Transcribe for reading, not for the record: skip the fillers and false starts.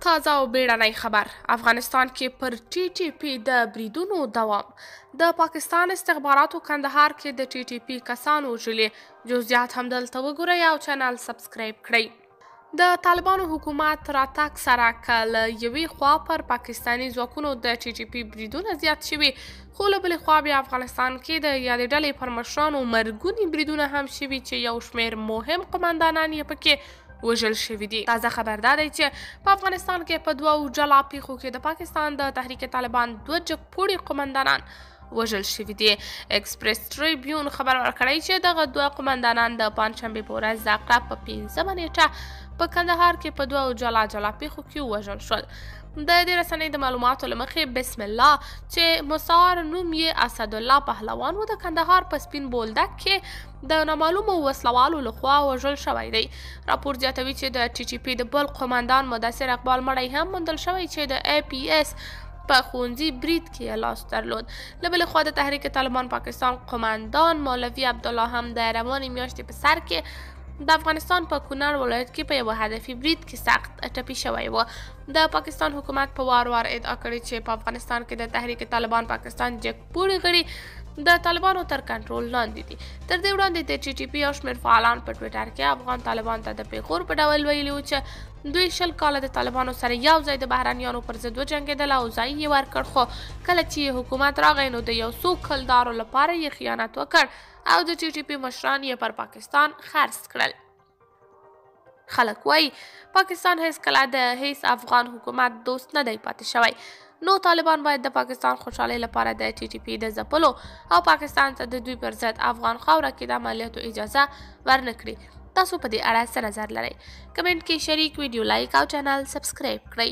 تازه او بیړنی خبر، افغانستان کې پر ټي ټي پي د بریدونو دوام. د پاکستان استخباراتو کندهار کې د ټي ټي پي کسان وژلي. جزئیات هم دلته وګورئ او چینل سبسکرایب کړئ. د طالبانو حکومت راتګ سره که له یوې خوا پر پاکستاني ځواکونو د ټي ټي پي بریدونه زیات شوي، خو له بلې خوا بیا افغانستان کې د یادې ډلې پر مشرانو مرګوني بریدونه هم شوي چې یو شمېر مهم قومندانان یې پکې وژل شوي دي. تازه خبر دا دی چې په افغانستان کې په دوو جلا پیښو کې د پاکستان د تحریک طالبان دوه جګپوړي قومندانان وژل شوي دي. اکسپرس ټریبیون خبر ورکړی چې دغه دوه قومندانان د پنجشنبې په ورځ د عقرب په 5مه نیټه په کندهار کې په دوو جلا جلا پیښو کې ووژل شول. د دې رسنۍ د معلوماتو له مخې بسم الله چې مستعار نوم یې اسدالله پهلوان و، د کندهار په سپین بولدک کې د نامعلومو وسلوالو لخوا وژل شوی دی. راپور زیاتوي چې د ټي ټي پي د بل قومندان مدثر اقبال مړی هم موندل شوی چې د ای پي اس په ښوونځي برید کې یې لاس درلود. له بلې خوا د تحریک طالبان پاکستان قومندان مولوي عبدالله هم د روانې میاشتې په سر کې د افغانستان په کونړ ولایت کې په یوه هدفي برید کې سخت ټپي شوی و. د پاکستان حکومت په وار وار ادعا کړې چې په افغانستان کې د تحریک طالبان پاکستان جګپوړي غړي د طالبانو تر کنټرول لاندې دي. تر دې وړاندې د ټي ټي پي یو شمېر فعالان په ټویټر کې افغان طالبان ته د پیغور په ډول ویلي وو چې دوی 20 کاله د طالبانو سره یو ځای د بهرنیانو پر ضد وجنګېدل او ځای یې ورکړ، خو کله چې یې حکومت راغی نو د یو څو کلدارو لپاره یې خیانت وکړ او د ټي ټي پي مشران یې پر پاکستان خرڅ کړل. خلک وایي پاکستان هیڅکله د هیڅ افغان حکومت دوست نه دی پاتې شوی، نو طالبان باید د پاکستان خوشحالۍ لپاره د ټي ټي پي د ځپلو او پاکستان ته د دوی پر ضد افغان خاوره کې د عملیاتو اجازه ورنکړي. تاسو په دې اړه څه نظر لرئ؟ کمنټ کې شریک، ویډیو لایک او چینل سبسکرایب کړئ.